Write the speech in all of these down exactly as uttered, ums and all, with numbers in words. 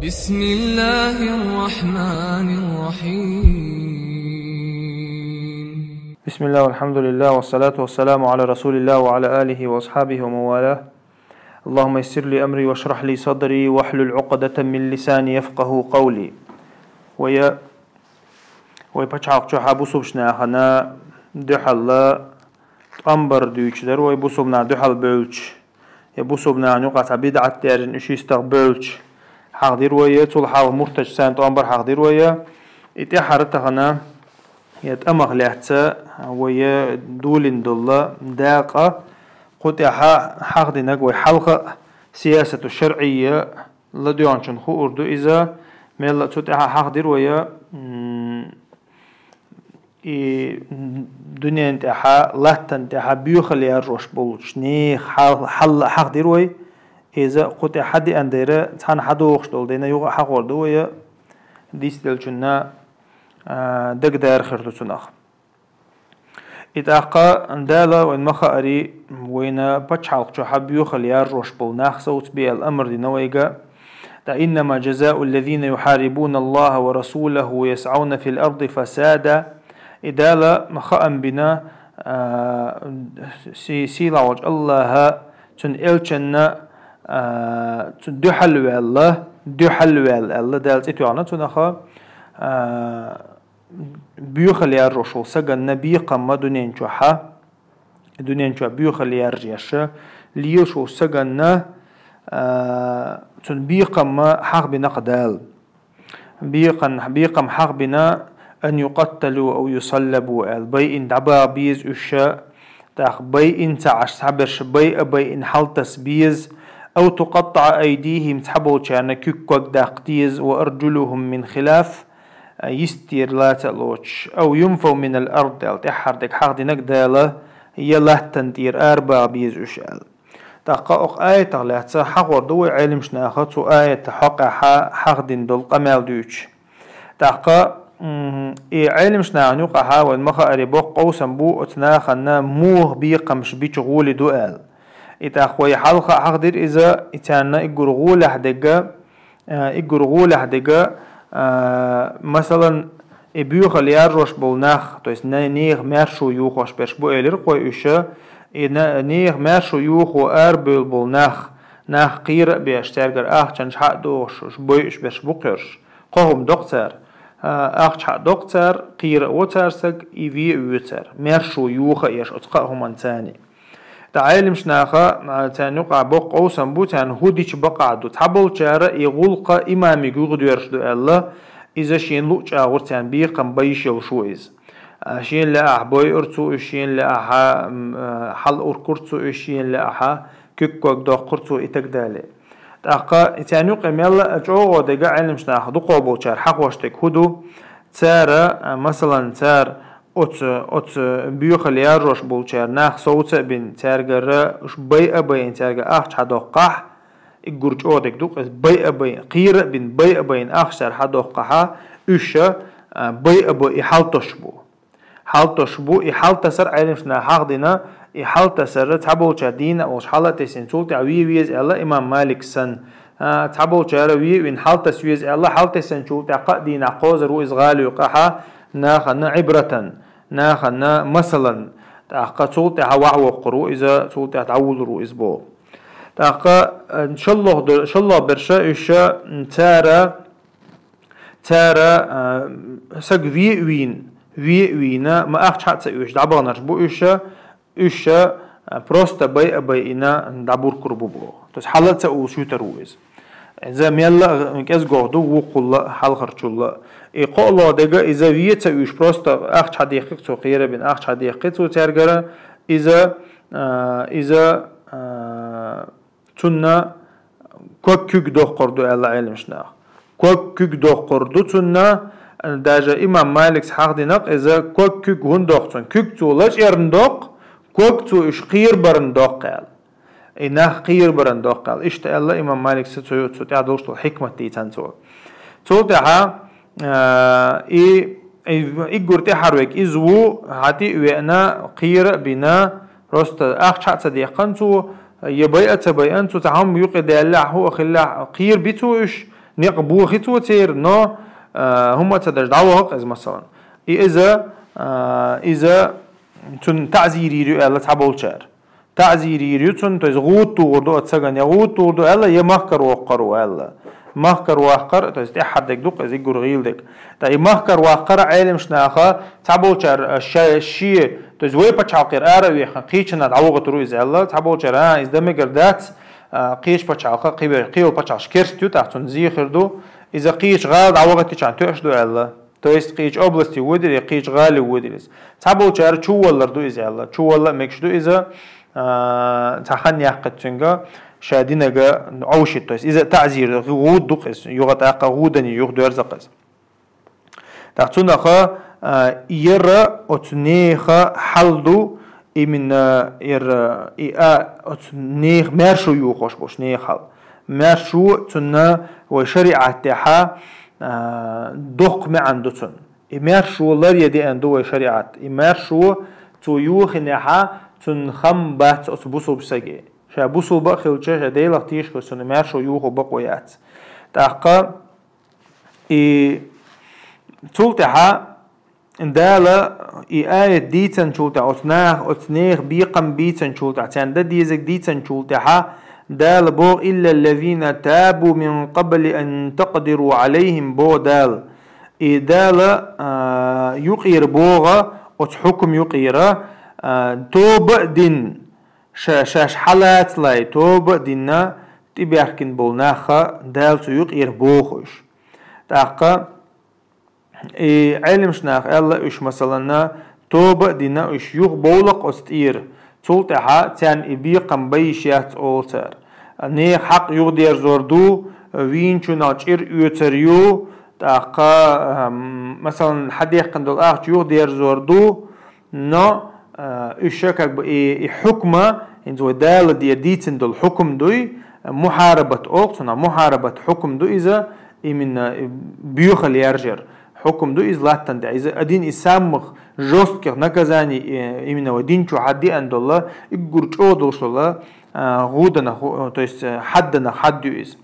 بسم الله الرحمن الرحيم. بسم الله والحمد لله والصلاة والسلام على رسول الله وعلى آله وأصحابه ومن والاه. اللهم يسر لي أمري واشرح لي صدري واحلل عقدة من لساني يفقهوا قولي. Вай, вай пачхьалкхе чу бусалба нахана дуьхьал тӀом бар дуьйцуш дар вай, бусалба нах дуьхьал бевлча, е бусалба нахана юкъа цхьа бидӀат даьржина уьш йистах бевлча, хьахдир вай, цул хьалха мурталча царна тӀом бар хьахдир вай. И тӀехьара тахана, е тӀамах лаьцна вай долийна дола дакъа, кху тӀехьа хьахдинарг вай хьалха а сиясату шарӀийя ладоьгӀначунна хуур ду иза, мелла а цу тӀехьа хьахдир вай, м, и дуьнен тӀехьа, латтан тӀехьа боьхалла яржош болча нехан хьал-, хьал а хьахдир вай. Иза кху тӀехьа деана дера, цхьана хьадохуш долу дена юха а хьахор ду вай, дицделчунна, а, дагадар хир ду цунах. И тӀаккха Дала вайна ма хаари, вайна пачхьалкхе чу боьхалла яржош болу нах совцабе аьлла амр дина вайга. ТӀаккха: «إنما جزاء الذين يحاربون الله ورسوله ويسعون في الأرض فسادا». И Дала хаам бина, а, си-, сийлахь волчу Аллаха, цуьнан элчанна, а, цуьнан дуьхьал ваьлла, дуьхьал ваьлла аьлла, Дала цӀе тоьхна цунах, а, боьхалла яржош волу саганна бекхам а дуьнен чохь, дуьнен чохь боьхалла яржош, лелаш волу саганна, а, цунна бекхам а хьахбина-кх Дала. Бекхам, бекхам хьахбина: «أن يقتلوا أو يصلبوا», аьлла, байина дӀабаха беза уьш, тӀаккха байина ца Ӏаш, цхьаберш байа а байина хьалтаса беза, «أو تقطع أيديهم», цхьаболчарна куьг-ког даккха деза, «وأرجلهم من خلاف», йистера лаца а лоцуш, «أو ينفوا من الأرض», аьлла, тӀаьххьара дерг хьахдинарг Дала, я латтана тӀера арабаха беза уьш аьлла. ТӀаккха оха аятах лаьцна хьахор ду вай Ӏеламчу наха цу аятан хьокъехь хьахдина долу къамел дуьйцуш. ТӀаккха, м, и Ӏеламчу нахана юкъахь вайна ма хаари боккха къовсам бу оцу нахана муха бекхамаш бича гӀоли ду аьлла. И тӀаккха вай хьалха а хьахдира иза, и царна уггар гӀолехь дерг, а, уггар гӀолехь дерг, а, масалан, и боьхалла яржош болу нах, то есть не-, нехан маьршо юхош берш бу элира-кх вай уьш, и на-, нехан маьршо юхо арабевлла болу нах, нах кхера а беш, цаьргара ахчанаш хьа а дохуш, уьш бойуш берш бу-кх уьш. Кхо хӀума доккху цара, а, ахча хьа а доккху цара, кхера а во цара саг, и ве а воь цара, маьршо юха а еш оцу кхаа хӀуманца. ТӀаккха Ӏеламчу наха, а, царна юкъахь боккха къовсам бу, царна хӀун дича бакъахь ду. Цхьаболчара и гӀуллакх имамига юхадоьрзуш ду аьлла, иза шена луъу чӀагӀо царна бекхам бан йиш йолуш ву иза. А, шена лаахь бойура цо уьш, шена лаахь, м, а, хьалауркура цо уьш, шена лаахь куьг-ког доккхура цо и так далее. ТӀаккха и царна юкъе мелла а чӀогӀа дерг Ӏеламчу наха дукхахболчара хьахош дерг хӀун ду? Цара, а, масалан, цара оцу, оцу боьхалла яржош болчара нах совца а бина, цаьргара уьш байа а байина, цаьргара ахча хьа доккхахь, уггар чӀогӀа дерг ду-кх иза, байа а байина, кхера а бина, байа а байина ахча цара хьа доккхахь, уьш, а, байа а бо и хьалтош бу. Хьалтош бу, и хьалтасар Ӏеламчу наха хьахдина, и хьалтасар цхьаболчара дийна а волуш хьала а тесина, цул тӀаьхьа ве веза аьлла имам Малик санна. А, цхьаболчара ве а вина хьалтаса веза аьлла, хьалтесначул тӀаьхьа кхаа дийнахь кхозур ву иза гӀала юкъахь, нахана Ӏибратан, нахана масалан, тӀаккха цул тӀаьхьа вахьа воккхур ву иза, цул тӀаьхьа дӀавуллур ву иза боху. ТӀаккха, а, шоллагӀа до-, шоллагӀа берш уьш, м, цара, цара, а, саг ве а вийна, ве а вийна, ма ахча хьа а ца оьшуш дӀабаханарш бу уьш, уьш, а, просто байа а байина дӀабуркур бу боху. То есть хьала а ца уллуш вуьтур ву иза. Иза мелла а кӀезгох ду, вукхулла а, хьалхарчулла а. И кхоалгӀа дерг иза ве а ца оьшуш, просто ахча хьадехкхи цо, кхера а бина ахча хьадехкхи цо цаьргара, иза, а, иза, а, цунна ког-куьг доккхур ду аьлла Ӏеламчу наха. Ког-куьг доккхур ду цунна, даже имам Малика хьахдина-кх иза, ког-куьг хӀунда доккху цунна? Куьг цо лачкъарна доккху, ког цо уьш кхерабарна доккху аьлла. И нах кхерабарна доккху аьлла. Иштта аьлла имам Малика цу, цу тӀехь долуш долу хьикмат дийцина цо. Цул тӀаьхьа, а, и, и, уггар тӀаьхьара верг иза ву, хьа тӀе а веана, кхера а бина, просто ахча хьа а ца дехкхина цо, я байа а ца байина цо, цхьа хӀума юкъе даьллехь, хӀун а хиллехь, кхера би цо уьш, Некъ бохи цо церан, но, а, хӀума ца деш дӀавахар из, масалан. И иза, а, иза цунна таӀзир йийр ю аьлла цхьаболчара. ТаӀзир йийр ю цунна, то есть гӀуда тохар ду оцу сагана, я гӀуда тохар ду аьлла, я махкара воккхур ву аьлла. Махкара ваккхар, то есть тӀаьххьара дерг ду-кх иза, уггар гӀийла дерг. ТӀаккха и махкара ваккхар Ӏеламаш наха, цхьаболчара, а, ша-, шен, то есть вай пачхьалкхера ара а вехна, кхечанна дӀавахийтар ву иза аьлла, цхьаболчара, а, иза дан мегар дац, а, кхечу пачхьалкха, кхибер-, кхийолу пачхьалкхаш керста ю, тӀаккха цунна зе хир ду, иза кхечу гӀала дӀавахийтичхьана тоьаш ду аьлла. То есть кхечу областе воьдийла, кхечу гӀале воьдийла иза. Цхьаболчара чуваллар ду иза аьлла. Чувалла а мегаш ду иза, а, цхьа хан яккхийта цуьнга, ша динарг Ӏовшийта. То есть иза таӀзир, гӀуда ду-кх иза, юха тӀаккха гӀудане юхадоьрзу-кх иза. ТӀаккха цунах, а, яра оцу нехан хьал ду, именно яра, и, а, оцу нехан маьршо йохош болчу нехан хьал. Маьршо цунна вай шариӀат тӀехь, а, доккха маьӀна ду цунна. И маьршо ларъян деана ду вай шариӀат. И маьршо цо йохийнехь, цунна хам бац оцу бусулба стаге. Ша бусулба а хилча, ша Делах тешаш хилча, цунна маьршо йохо бакъо яц. ТӀаккха и цул тӀаьхьа Дала и аят дийцинчул тӀаьхьа, оцу нах-, оцу нехан бекхам бийцинчул тӀаьхьа, царна дан дезарг дийцинчул тӀаьхьа, Дала боху: «Илла ллазина табу мин къабли ан такъдиру Ӏалайхим», боху Дала. И Дала, а, юкъера боху, оцу хьукма юкъера, а, тоба а дина, ша-, шаьш хьалацале тоба а дина, тӀебаьхкина болу нах а Дала цу юкъера боху уьш. ТӀаккха и Ӏеламаш наха аьлла уьш, масалан, тоба а дина уьш юхабовла-кх оцу тӀера. Цул тӀаьхьа царна и бекхам бан йиш яц олу цара. Нехан хьакъ юхадерзор ду, вийначунах чӀир оьцур ю, тӀаккха, ам, масалан, хьадаьккхина долу ахча юхадерзор ду, но, а, уьш ша как бы и, и хьукма, хӀинца вай Дала дера дийцина долу хьукма дуй, мухьарабат олу цунах, мухьарабат хьукма ду иза, именно, э, боьхалла яржар. Хьукма ду иза латтана тӀехь. Иза один из самых жёстких наказаний, э, именно вай дин чу хьадеана долу, уггар чӀогӀа долуш долу, а, гӀуданах, то есть, э, хьадданах хьадда ю иза.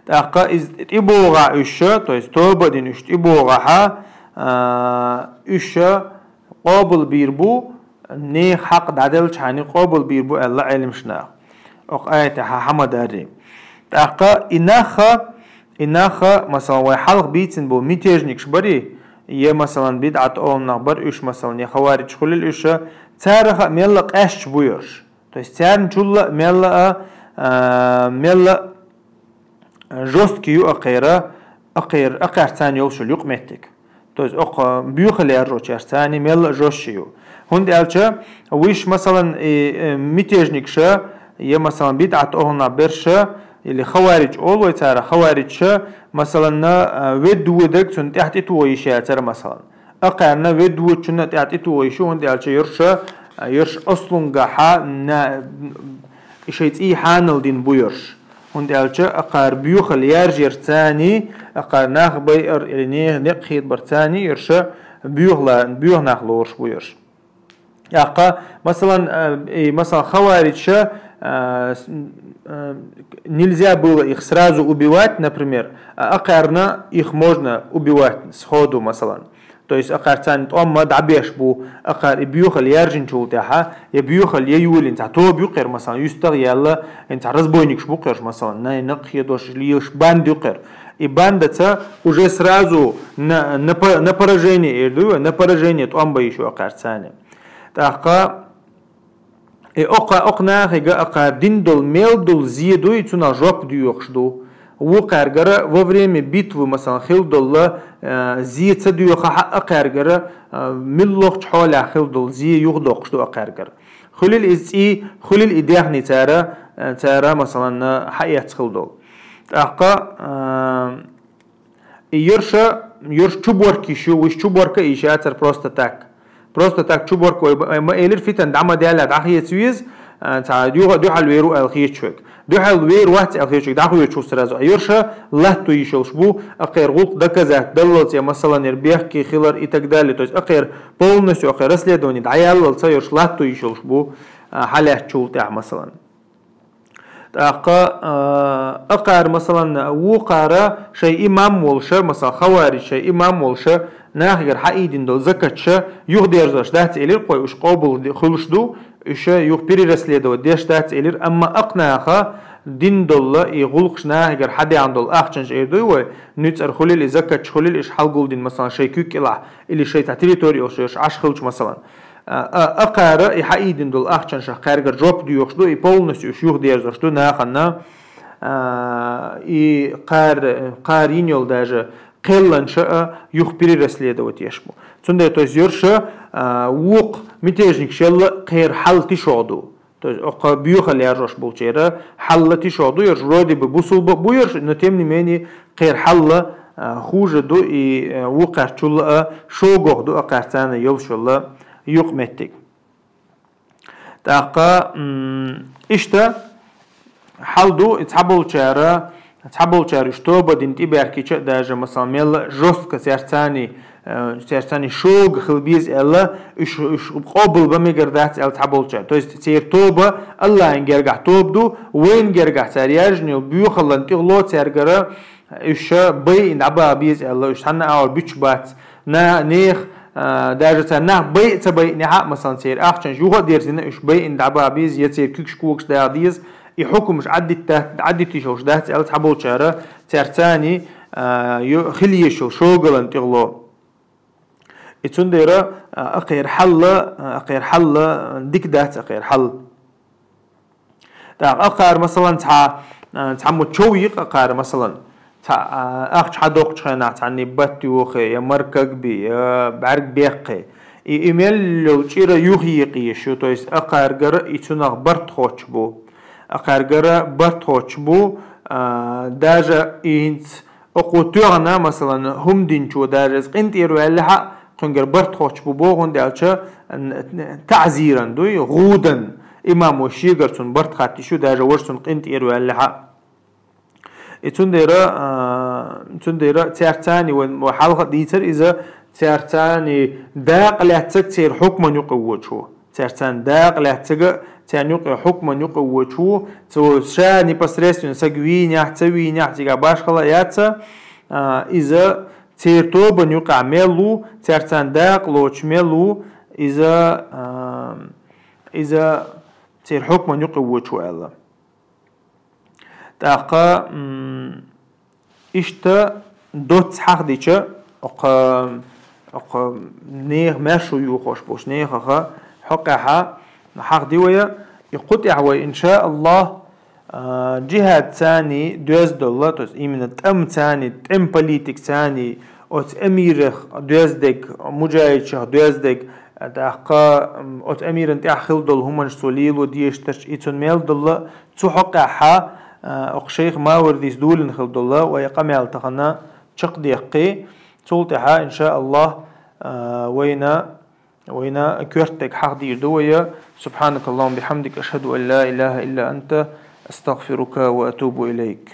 ТӀаккха иза тӀебогӀахь уьш, то есть тоба а дина уьш тӀебогӀахь, а, уьш къобалбийр бу, нехан хьакъ дӀаделлачхьана къобалбийр бу аьлла Ӏеламаш наха. Окху аятехь хьа ма дарри. ТӀаккха и нах а, и нах а, масалан, вай хьалха бийцина болу мятежникаш барий, я, масалан, бидӀат олу нах бара уьш, масалан, я хаваридж хуьлийла уьш, царах а мелла а къаьсташ бу уьш. То есть царна чул а мелла а, а, мелла а жёсткий ю акхера, акхера, акхаьрца царна йолуш йолу юкъаметтиг. То есть окху боьхалла яржочаьрца царна мелла а жёстче ю. ХӀунда аьлча вуьш, масалан, и, э, мятежникаш, я, масалан, бидӀат олу нах берш, или хаваридж олу вай цара, хавариджаш, масалан, а, ведда воьдург цунна тӀаьхьа тӀетоха йиш яцара, масалан. Акхарна ведда воьдучунна тӀаьхьа тӀетоха йиш ю, хӀунда аьлча йоьрша, йоьрша аслунгахьа на, и шайн цӀий хьанал дина бу йоьрш. ХӀунда аьлча акхара боьхалла яржарца царна, акхара нах байар или не-, некъ хетабарца царна йоьрша боьхала-, боьха нах лоруш бу йоьрш. ТӀаккха, масалан, э, и, масалан, хавариджаш, э, с-, э, нельзя было их сразу убивать, например, а акхарна их можно убивать сходу, масалан. То есть акхар царна тӀом ма дӀабеш бу, акхар и боьхалла яржинчул тӀаьхьа, я боьхалла я йолийна цхьа тоба ю кхера, масалан, юьстах яьлла, хӀинца разбойникаш бу кхераш, масалан, най накъа хедош лелаш банда ю кхера. И бандаца уже сразу на, на по-, на поражение, эр ду, на поражение тӀом бан йиш ю акхар царна. ТӀаккха и окха, окха нахе а акхара дина долу мел долу зе дуй, цунах жоп доьхуш ду. Вукхаьргара во время битвы, масалан, хила долу, э, зе ца доьхахь а, акхаьргара, э, муьлххачу хьолехь хила долу зе юхадоккхуш ду акхаьргара. Хуьлийла иза цӀий, хуьлийла и даьхни цара, э, цара, масалан, э, хьаэцна хила долу. ТӀаккха, э, И йоьрша, йоьрша чуборка йиш ю, вуьш чуборка а йиш яцара просто так. Просто так чуборка вай ба-, ма элира, фитан дӀа ма даьлла, дӀахеца веза, а, цхьа юха-, дуьхьал вер ву аьлла хеташ верг. Дуьхьал вер вац аьлла хеташ верг дӀахоьцуш ву сразу. А йоьрша латто йиш йолуш бу, акхера гӀуллакх доказать даллалц, я, масалан, яра бехке хилар и так далее. То есть акхера полностью акхера расследование дӀаяллалца йоьрша латто йиш йолуш бу, а, хьалаьцначул тӀаьхьа, масалан. ТӀаккха, а, акхар, масалан, вукхара шоай имам волуша, масалан, хаварижаш шоай имам волуша, нахагара хьаийдина долу закаташ юхадерзош дац элира, кхой уьш къобал де-, хуьлуш ду, уьш юха перерасследовать деш дац элира, амма акханаха дина долу и гӀуллакхаш, нахагара хьадеана долу ахчанаш эр дуй вай, нуьцкъара хуьлийла и закаташ хуьлийла, уьш хьалгулдина, масалан, шоай куьг кӀелахь или шоай цхьа территори йолуш, уьш Ӏаш хилча, масалан. А, а, акхара и хьаийдина долу ахчанаш кхаьргара жоп доьхуш ду, и полностью уьш юхадерзош ду нахана, а, и кхар-, кхар йина йолу даже кхелланаш а юха перерасследовать еш бу. Цундела, то есть, ерш а, вукху мятежникаш елла кхеран хьал тишогӀа ду. То есть, окху боьхалла яржош болчеран хьал тишогӀа ду, ерш вроде бы бусулба а бу ерш, но тем не менее кхеран хьал, а, хуже ду, и, а, вукхаьрчул а шогох ду акхарца йолуш йолу юкъаметтиг. ТӀаккха, м, иштта хьал ду, и цхьаболчара, цхьаболчара уьш тоба дина тӀебаьхкича а даже, масалан, мелла а жестко цаьрца, э, цаьрца шога хила беза аьлла, уьш, уьш къобал бан мегар дац аьлла цхьаболчара. То есть церан тоба Аллахьан гергахь тоба ду, вайна гергахь цара яьржина йолу боьхаллан тӀехула цаьргара уьш байина дӀабаха беза аьлла, уьш цхьанна а агӀор буьтуш бац. На-, нехан, а, даже цара нах байа а ца байинехь а, масалан, церан ахчанаш юха а дерзина, уьш байина дӀабаха беза, я церан куьгаш-когаш даха деза, и хьукмаш Ӏаддита-, Ӏаддитийша йолуш дац аьлла цхьаболчара, цаьрца, а, ю-, хила езаш йолу шогалан тӀехула. И цундела, а, акхеран хьал, а, акхеран хьал, а, дика дац акхеран хьал. ТӀаккха акхар, масалан, цхьа, а, цхьаммо чов йи-кх акхар, масалан, цхьа, а, ахча хьадоккхучу хенахь цхьанна батт йохий, я маркаг бий, я бӀаьрг беккхий. И, и мел йолу чӀира юхайекъа езаш ю, то есть акхаргара и цунах барт хоттуш бу. Акхаргара барт хоттуш бу, а, даже и хӀинца окхо тоьхна, масалан, хӀума динчо даже иза къинтӀера ваьллехь а, кхуьнгара барт хоттуш бу боху, хӀунда аьлча, н-, н-, таӀзиран дуй, гӀудан, имамо шегара цунна барт хатта йиш ю, даже важа цунна къинтӀера ваьллехь а. И цундела, а, цундела цаьрца вайн хьалха а дийцира иза, цаьрца дакъа лаьцнарг церан хьукман юкъа воьдуш ву. Цаьрца дакъа лаьцнарг а церан юкъа, хьукман юкъа воьдуш ву, цо ша непосредственно саг вийнехь, ца вийнехь, цигахь башхалла яц, а, иза церан тобан юкъахь мел ву, цаьрца дакъа лоцуш мел ву, иза, а, иза церан хьукман юкъа воьдуш ву аьлла. ТӀаккха, м, иштта доцца хьахдича, окху, окху нехан маьршо йохош болчу нехаха хьокъехьа хьахди вай, и кху тӀехь вай, иншааллахӀ, а, джихӀад царний доьзна долла, то есть именно тӀам царний, тӀем политик царний, оцу эмирах доьзна дерг, муджахӀидшах доьзна дерг, тӀаккха, м, оцу эмиран тӀехь хила долу хӀуманаш цо лело дезаш дарч, и цунна мел долла, цу хьокъехьа, а, окху шайх Мавардис долийна хила долла вай къамел тахана чекхдеккхи. Цул тӀаьхьа, иншааллахӀ, а, вайна, вайна коьртаниг хьахдийр ду вай. سبحانك اللهم وبحمدك، أشهد أن لا إله إلا أنت، أستغفرك وأتوب إليك.